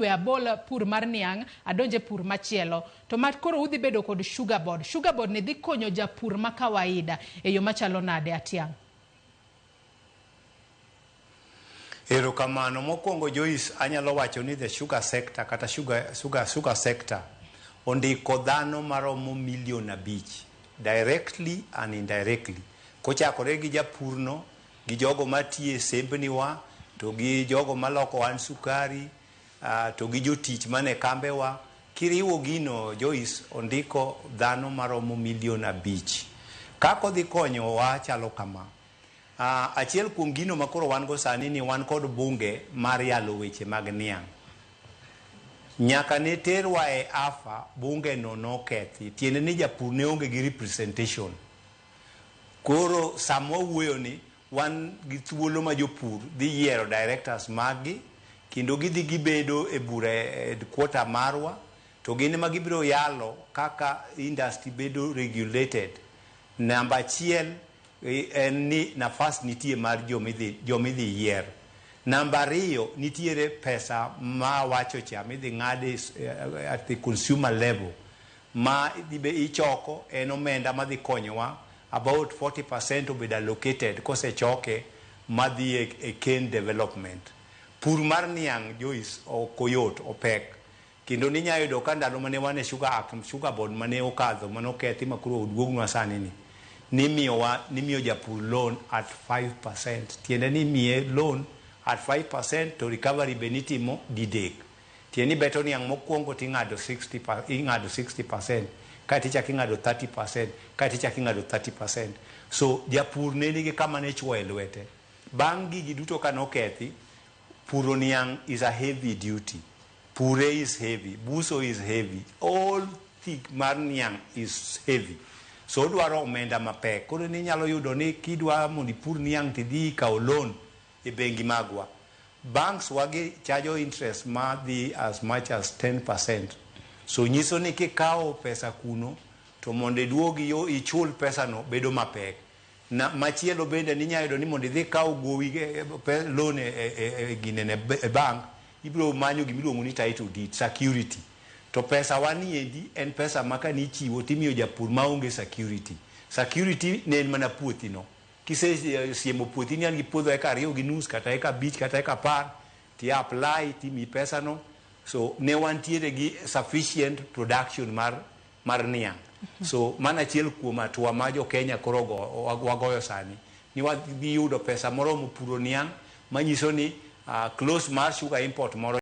We abol pur mar niang' adonje pur machielo. To ma koro udhi bedo kod sugar board. Sugar board ni dhi konyo japur ma kawaida e yo machalo nade, Atiang'? Erokamano. Mokwongo, Joyce, anyalo wacho ni the sugar sector kata sugar sector ondiko dhano maromo milion 5 directly and indirectly. Kochakore gi japurno, gi jogo matiye e sembniwa, to gi jogo maloko an sukari, to gi jotich mane kambewa. Kiriwo gino, Joyce, ondiko dhano maromo milion 5. Kaka odhi konyowa chalo kama. Achiel kuom gino ma koro wan go sani ni wan kod bunge mar yalo weche mag niang'. Nyaka ne terwa e AFA, bunge no nokethi. Tiende ni japur ne onge gi representation. Koro sama wawuoyo ni wan gi thuolo ma jopur dhi yiero directors mag-gi kendo gidhi gibedo e bura e headquarter marwa to gin ema gibiro yalo kaka industry bedo regulated. Namba achiel en ni nafas nitie mar jomidhi yier. Namba ariyo, nitiere pesa ma awacho cha midhi ng'ad at the consumer level ma idhi ichoko en omenda madhi konyowa about 40% obedo allocated kosechoke madhi e cane development. Pur mar niang', Joyce, ok oyot, opek. Kendo ninya yudo ka ndalo mane wan e Sugar Act, Sugar Board mane okadho, mane okethi ma koro oduognwa sani ni, nimiyowa, nimiyo japur loan at 5%. Tiende ni imiye loan at 5% to recovery be nitimo didek. Tiende ni beto niang' mokwongo ting'ado 60, ing'ado 60%, kaeto ichako ing'ado 30%, kaeto ichako ing'ado 30%. So japur ne nigi kama ne chuoye lwete. Bang' gigi duto kanokethi, puro niang' is a heavy duty. Pure is heavy, buso is heavy, all thing mar niang' is heavy. So odwaro omenda mapek. Koro ninyalo yudo ni kidwa mondo ipur niang' tidhi ikawo loan e bengi magwa. Banks wagi chajo interest ma dhi as much as 10%. So nyiso ni kikawo pesa kuno to mondo iduogi yo ichul pesa no bedo mapek. Na machielo bende ninya yudo ni mondo idhi ikaw gowi loan e ginene e bank, ibiro manyo gimiluongo ni title deed, security. To pesa wani endi en pesa ma kanichiwo timiyo japur maonge security. Security ne en mana puothi no. Kise siemo puothi ni an gi puodho eka 2.5 kata eka 5 kata eka 10 ti apply timiyi pesa no. So ne wantiere gi sufficient production mar niang'. So mano achiel kuom hatua ma jo Kenya koro wagoyo sani. Ni wadhi yudo pesa moromo puro niang' manyiso ni close mar sugar import moro.